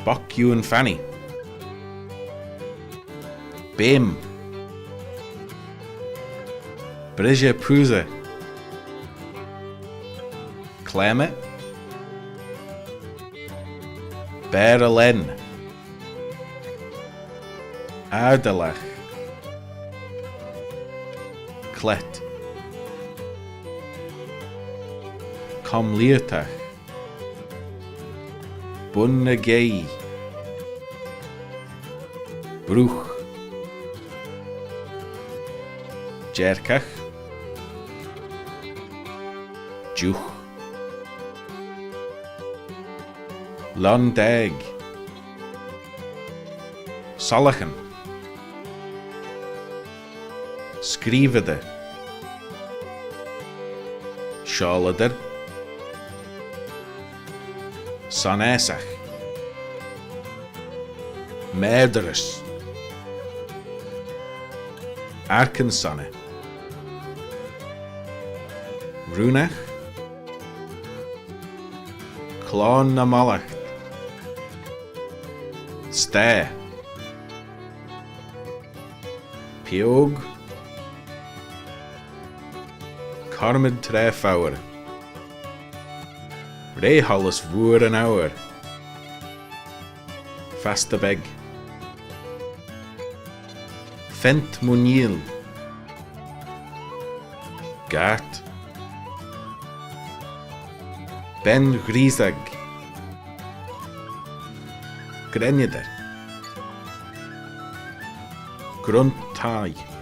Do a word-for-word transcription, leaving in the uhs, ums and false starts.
Bock Yuan Fanny. Beam. Brishey poosey. Clammy. Bare-lane. Ardyllagh. Clet. Comleayrtagh. Bun y gheay. Brugh. Jerkagh. Juigh. Lhonn daag. Sollaghyn. Screeveydey. Shiaulleyder. Son-aasagh. Murderers. Arkansonney. Roonagh. Cloan ny mollaght. Stair. Piogue. Cormid traa fouyir. Rea holys vooar yn ouyr. Fastyr beg. Feant munneeal. Gart. Ben ghreesagh. Grennyder. Grunt thie.